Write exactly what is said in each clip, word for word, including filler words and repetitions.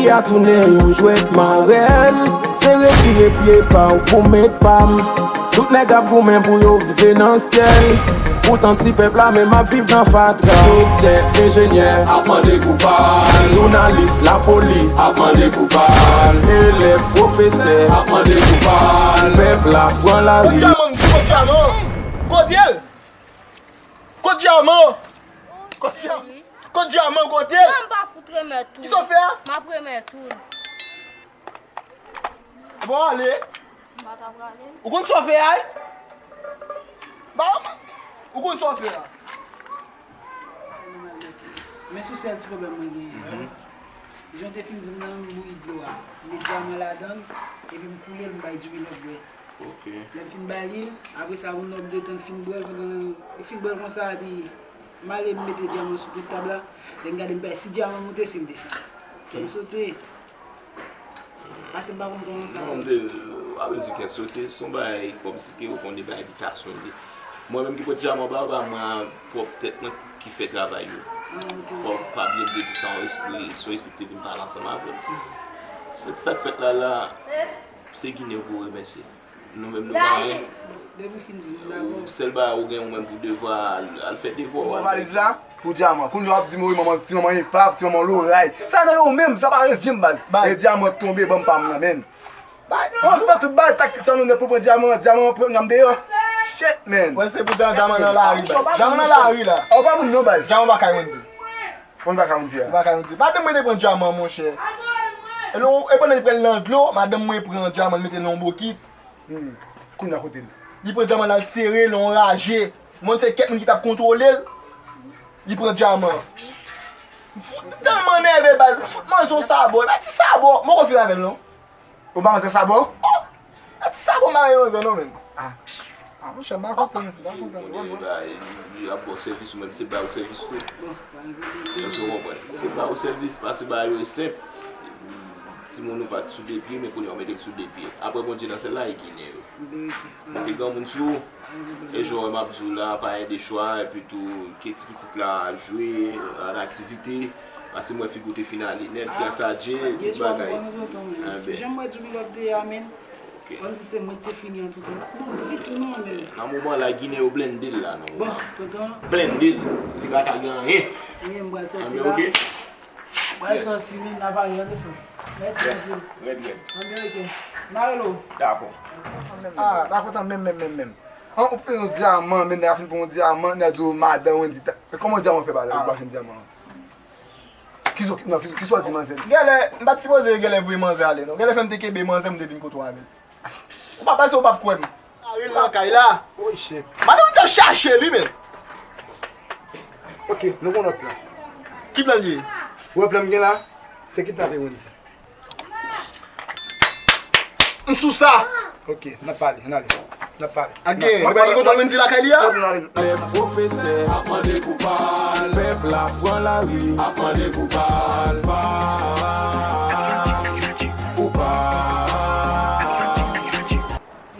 A tounen yon jwèt marèl, se retire pye pa w pou met pa m. Tout nèg ap goumen pou yo rive nan syèl. Poutan ti pèp la menm ap viv nan fatra. Doktè, enjenyè ap mande koupab. Jounalis, lapolis ap mande koupab. Elèv, pwofesè ap mande koupab. Pèp la pran lari. Kot dyaman, kot dyaman? Kot dyaman? Kot dyaman? Kot dyaman, kote l? Sa m pa fout remèt ou. Kisa w fè a? M ap remèt ou l. Bon, ale. M pa ta prale. Ou konn sa w fè a, wi? Ba, ou konn sa w fè a? Men sou sèl ti pwoblèm mwen genyen. Jan w te fin di m nan, m bouyi dlo a. M met dyaman ladan l, epi m koule l, m bay Djoubilòt bwè. Ok. Lè m fin ba li l, apre sa, yon nòb detan fin bwè l, pandan li fin bwè l konsa, epi m ale m mete dyaman sou pwent tab la. Lè m gade, m pè si dyaman monte, si l desann. Kè m sote. Paske m pa konn kòman sa. Non, m te, w ap di kè sote, se yon bagay kòmsi ke ou konn li bay bitasyon li. Mwen menm ki pot dyaman ba, ba mwen a pwòp tèt mwen ki fè travay yo. Ah, ok. Fò w pa bliye de tout sa, yon espri, se yon espri ki te vin pale ansanm avè m. Se sa k fèt la, la, se Ginen pou w remèsye. Nou menm nou pa anyen. Depi w fin di, m dakò. Sèl bagay ou gen ou menm pou devwa, al, al fè devwa w. Ou pran valiz la pou dyaman. Kounye a w ap di m, wi, manman, ti manman epav, ti manman loray. Sa nan yo menm, sa pa revyen m, baz. Baz. E dyaman tonbe, ban m pa m nan, menn. Mwen fè tout bagay taktik sa nou nèt pou pran dyaman, dyaman pran nan m deyò. Shit, man. Wè, se poutan dyaman nan lari, baz. Dyaman nan lari la. Ou pa moun non, baz. Dyaman pa ka yon di. Ou pa ka yon di a. Ou pa ka yon di. Madanm mwen te pran dyaman, monchè. E lè, e pandan li pral nan dlo, madanm mwen pran dyaman, li mete l nan yon bokit. Hmm. Kounye a kote l? Li pran dyaman l al sere l nan yon raje. Mwen se kèk moun ki t ap kontwole l. Li pran dyaman. M fout tèlman nève, baz. M fout manzè yon sabò. E pa ti sabò. M poko fin avè l, non. Ou pa manzè sabò? Oh! E ti sabò m avè manzè, non, menm. Ah. Ah, monchè, m pa kontan, m pa kontan. Kounye a, li, li ap ba w sèvis, ou menm se ba yo sèvis tou. Èske w konprann? Se ba yo sèvis, pase ba yo e senp. Timoun ou pa t sou de pye, men kounye a w mete l sou de pye. Apre Bondye nan syèl la, e Ginen yo. Verite. Mete granmoun sou ou. E jan w wè m ap di w la, pa gen de chwa, epi tou, ke ti pitit la jwe, an aktivite. Paske m wè figi w te fin ale nèt, gras a Dye, tout bagay. Anben. Jan m wè Djoubilòt te a, menm. Ok. Kòmsi se mwen ki te fini an, tonton. Bon, ditou non, menm. Nan moman la, Ginen yo blende l la, non. Bon, tonton. Blende l. Li pa ka gen anyen. Wi, m pral sòti la. Anben, ok. Mwen santi li nan pale an defo. Mèsi, mèsi. Rèd, rèd. Anben, ok. Marelo. Dakò. Ah, pa kontan menm, menm, menm, menm. An, ou fè yon dyaman, menm nèg la fin pran yon dyaman, nèg la di w madan Wendy ta. E kòman dyaman fè pale? Ou pa jwenn dyaman an. Kisa w, non, kisa w di manzè? Gèlè, m pa t sipoze gèlè voye manzè ale, non. Gèlè fè m te kenbe manzè, m te vin kote w avè l. Ou pa panse ou p ap kwè m. Lari lakay la. Oh, shit. Madan Wendy ap chache li, men. Ok, nou konn lòt plan. Ki plan li ye? Ou wè plan m gen la? Se kidnape Wendy. M sou sa. Ok, n ap pale, n ale. N ap pale. Ak gen, li pa gen kote Wendy lakay li a? Pòt n ale. Pèp pwofesè ap mande pou pa l. Pèp la pran lari ap mande pou pa l. Pa, pou pa l.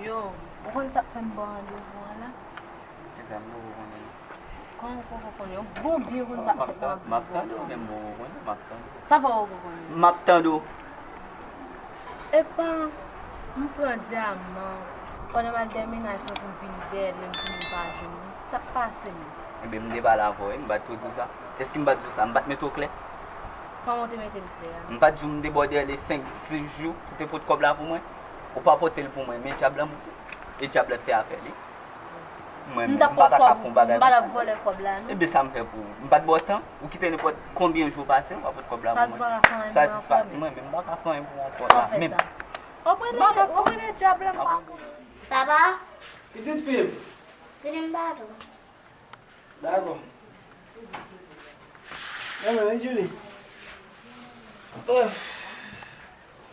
Yo, ou konn sa k fè m ba w randevou an la? Kisa m poko konnen? Kòman w poko konnen? Ou bon byen konn sa k fè m ba w randevou an. M ap tande w, men m poko konnen, m ap tande w. Sa fè w poko konnen? M ap tande w. Epa, m pran dyaman. Pandan m al dèyè mennaj mwen pou m vin dèyè l, men m tounen m pa jwenn li. Sa k pase menm? Ebyen, m te pale avè w, wi, m pa t tou di w sa. Èske m pa t di w sa? M pa t mete w klè? Kòman w te mete m klè a? M pa t di w m te ba w dèyè li senk, sis jou pou te pot kòb la pou mwen? Ou pa pote l pou mwen, men dyab la monte. E dyab la t fè afè li. Mwen menm, m pa ta ka fè yon bagay konsa. M pa t ap vòlè kòb la, non. Ebyen, sa m fè pou ou? M pa t ba w tan? Ou kite nenpòt konbyen jou pase, ou pa pot kòb la pou mwen. Sa disparèt. Mwen menm, m pa ka fè anyen pou w ankò la, menm. W ap rele, w ap rele dyab la, m pa konn. Papa? Pitit fi m. Vini m pale w. Dakò. Mwen menm, wi, Julie.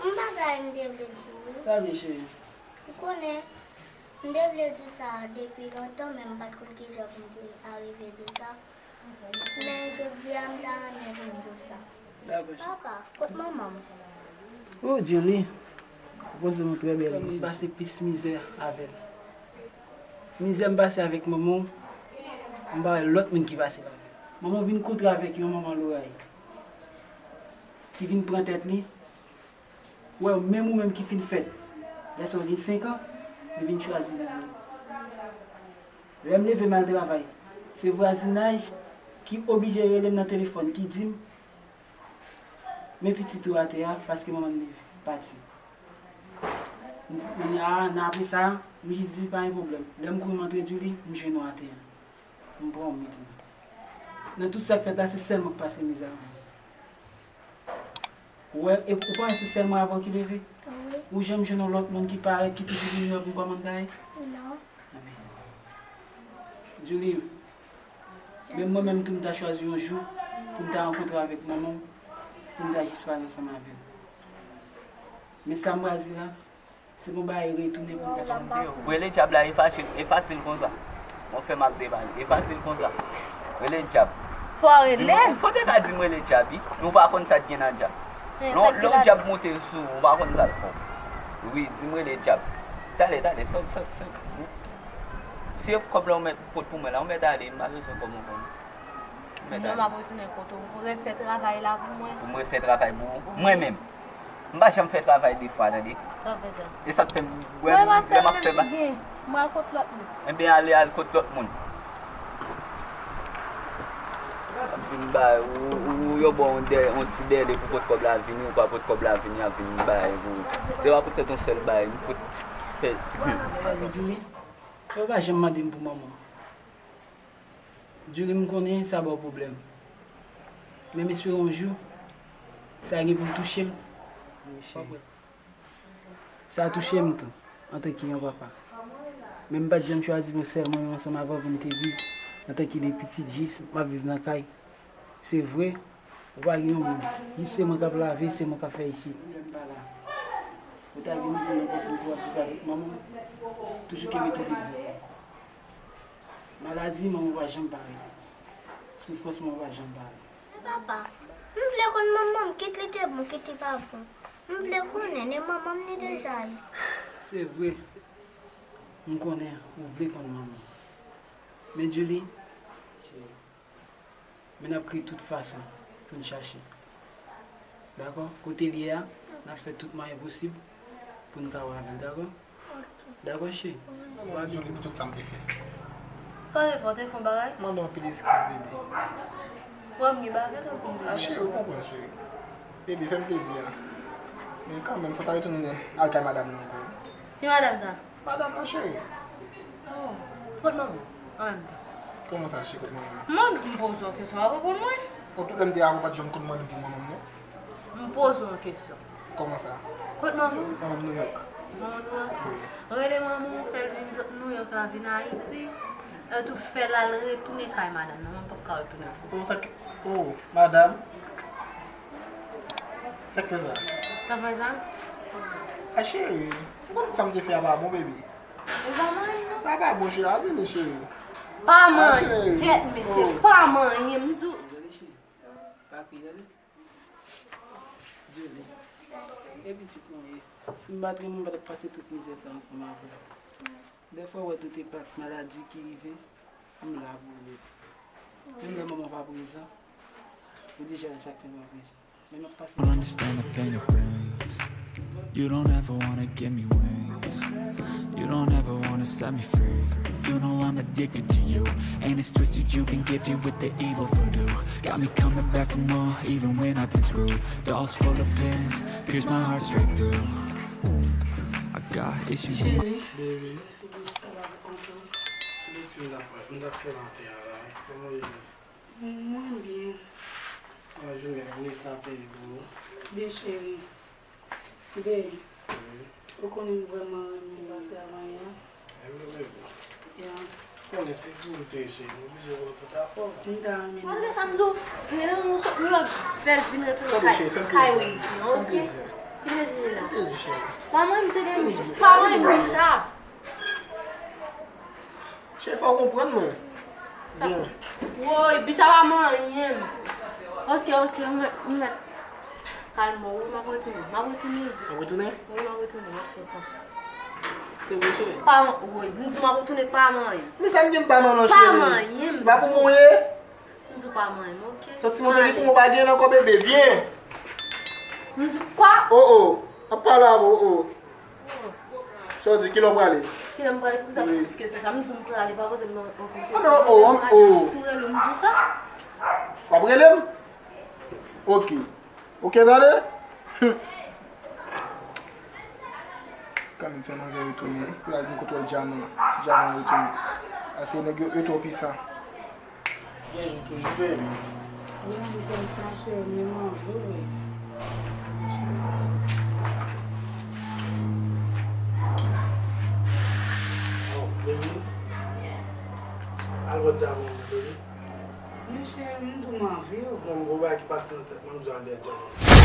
Yon bagay m te vle di w, wi. Sa l ye, cheri? Ou konnen, m te vle di w sa depi lontan, men m pa t konn kijan pou m te arive di w sa. Men jodi a, m ta renmen pou m di w sa. Dakò, cheri. Papa, kot manman m? Oh, Julie, ou poze yon trè bèl kesyon. M pase plis mizè avè l. Mizè m pase avèk manman w, m pa wè lòt moun ki pase l avè l. Manman w vin kontre avèk yon manman loray ki vin pran tèt li, Ou wè, menm ou menm ki fin fèt, lè sa w gen senk an, li vin chwazi li menm. Lè m leve m al travay, se vwazinaj ki oblije rele m nan telefòn, ki di m, "Men pitit ou atè a, paske manman l leve, pati." M di, kounye a, nan apre sa, m jis di, "Pa gen pwoblèm." Lè m kouri m antre Djouly, m jwenn ou atè a. M pran w, m mete w. Nan tout sa k fèt la, se sèl mwen k pase mizè avè w. Ou wè, e ou panse se sèl mwen avè w ki leve? Wi. Ou janm jwenn yon lòt moun ki parèt, ki toujou vin wè pou m kòmann bagay? Non. Ebyen, Djouly, menm mwen menm tou, m ta chwazi yon jou pou m ta rankontre avèk manman w, pou m ta jis pale ansanm avè l. Men sa m pral di la, se pou bagay retounen pou m ta chwazi. Rele dyab la, e fasil, e fasil konsa. Mwen fè m ap debale, e fasil konsa. Rele dyab. Fò rele. Di m, fò te ka di m rele dyab, wi. Nou pa konn sa k gen nan dyab. Lè yon dyab monte sou ou, ou pa konn sa l fè w. Wi, di m rele dyab. Talè, talè, sòt, sòt, sòt. Si e kòb la ou mèt pot pou mwen la, ou mèt ale, m pa bezwen kòb ankò non. Ou mèt ale. Non, m ap retounen kote w. Ou refè travay la pou mwen. Pou m refè travay pou ou? Mwen menm. M pa janm fè travay de fwa, tande. Sa w fè sa? E sa k fè m, lè m ap fè ba- M al kot lòt moun. Ebyen, ale al kot lòt moun. Ap vin bay, ou, ou, yo ba w yon dè-, yon ti dèle pou pot kòb la vini, ou pa pot kòb la vini, ap vin bay pou ou. Se pa poutèt yon sèl bay, m fout fè. Gade, Djouly, yo pa janm mande m pou manman. Djouly, m konnen sa ba w pwoblèm. Men m espere yon jou, sa gen pou l touche l. Sa touche m tou, antanke yon papa. Men m pa t janm chwazi pou sèl mwen menm ansanm avè w pou n te viv antanke de pitit, jis m ap viv nan kay. Se vre, ou pa gen yon moun. Jis se mwen k ap lave, se mwen k ap fè isit. Lè m pa la, ou ta gen yon opòtinite w ap viv avèk manman w. Toujou kenbe tèt egzanp. Maladi manman w pa janm pare. Soufrans manman w pa janm pare. Men papa, m vle konn manman m, kit li te bon, kit li pa bon. M vle konnen, e manman m ni deja ye. Se vre, m konnen ou vle konn manman w. Men Djouly, cheri, men n ap kreye tout fason pou n chache. Dakò? Kote l ye a, n ap fè tout mwayen posib pou n ka wè avè l, dakò? Ok. Dakò, cheri? Wi. Djouly, pou tout sa m te fè. Sa w te fè? W te fè yon bagay? Mande w anpil eskiz, bebe. Wè m gen bagay fè tou pou m. A, cheri, ou konprann, cheri. Bebe, fè m plezi a. Men kanmenm, fò w ta retounen al kay madanm nan ankò. Ki madanm sa? Madanm nan, cheri. Oh, kot manman w an menm tan? Kòman sa, cheri, kot manman m? M mande, m poze w kesyon, w ap reponn mwen. Bon, tout lè m te avè w, w pa t janm konn mande m pou manman m, non? M poze w yon kesyon. Kòman sa? Kot manman w? Manman m Nouyòk. Manman w Nouyòk? Wi. Rele manman w, fè l vin sot Nouyòk la, vin Ayiti. Etou fè l al retounen kay madanm nan, mwen m p ap ka retounen ankò. Kòman sa k-, oh, madanm? Sa k fè sa? Sa fè sa? A, cheri, ou konn tout sa m te fè a pa bon, baby. E pa manyen, non. Sa pa bon, cheri, a vini, cheri. Pa manyen, cheri. Tèt mesye, oh, pa manyen, m di w. Gade, cheri. Pa kriye, tande. Djouly. E pitit mwen ye. Si m pa t renmen w, m pa t ap pase tout mizè sa ansanm avè w. Dèfwa, w wè tout enpak maladi ki rive, m la pou ou. Menm lè manman w pa prezan, ou deja wè sa k fè l pa prezan. Men m ap pase. Don't understand the pain it brings. You don't ever wanna give me wings. You don't ever wanna set me free. You know I'm addicted to you. And it's twisted, you've been gifted with the evil voodoo. Got me coming back for more, even when I've been screwed. Dolls full of pins, pierce my heart straight through. I got issues in my Cheri, baby. Ou te gen chita la pou kont ou? Se de ti m t ap, m t ap fè maten an la. Kòman w ye? Mwen byen. Kòman jounen an, nèt la te ye pou ou? Byen, cheri. Byen. Wi. Ou konnen m vrèman renmen pase avanyè a. Renmen, renmen. Ya. Konnen se pou ou m te ye, cheri, m oblije wè w tout afè w. M ta renmen nou. Malgre sa m di w, men lè nou sot Nouyòk, fè l vin retounen kay, kay orijin an, oke? Ki plezi li la? Plezi, cheri. Pa manyen m tande, Micha. Pa manyen m, Micha. Cheri, fò w konprann mwen. Sa byen. Woy, Bicha pa manyen m. Oke, oke, m mèt, m mèt. Kalme w, wi, m ap retounen. M ap retounen. W ap retounen? Wi, m ap retounen, m ap fè sa. Serye, cheri? Pa man-, woy, m di w m ap retounen, pa manyen m. Men sa m gen m pa manyen w, cheri. Pa manyen m. M pa pou mwen ye. M di w pa manyen m, oke? Sòti montre li pou mwen, pa gen ankò, bebe, vyen. M di w pa. Oh, oh. Ap pale avè w, o. Sa w di, kilè w prale? Kilè m prale? Poukisa m ap poze kesyon sa? M di w m prale, pa poze m non, non kesyon. Ah, men, o, o, o. Tou rele w, m di w sa. W ap rele m? Ok. Ok, tande? Hum. Kanmenm fè manzè retounen. Pou y al gen kontwòl dyaman. Si dyaman an retounen. Paske nèg yo, yo twò pisan. Gen jou toujou, baby. Wi, m konn sa, cheri, men m anvi w, wi. Oh, baby. Al bò dyaman, baby. Men cheri, m di w m anvi w. Non, m gon bagay ki pase nan tèt mwen, m di w al dèyè dyaman.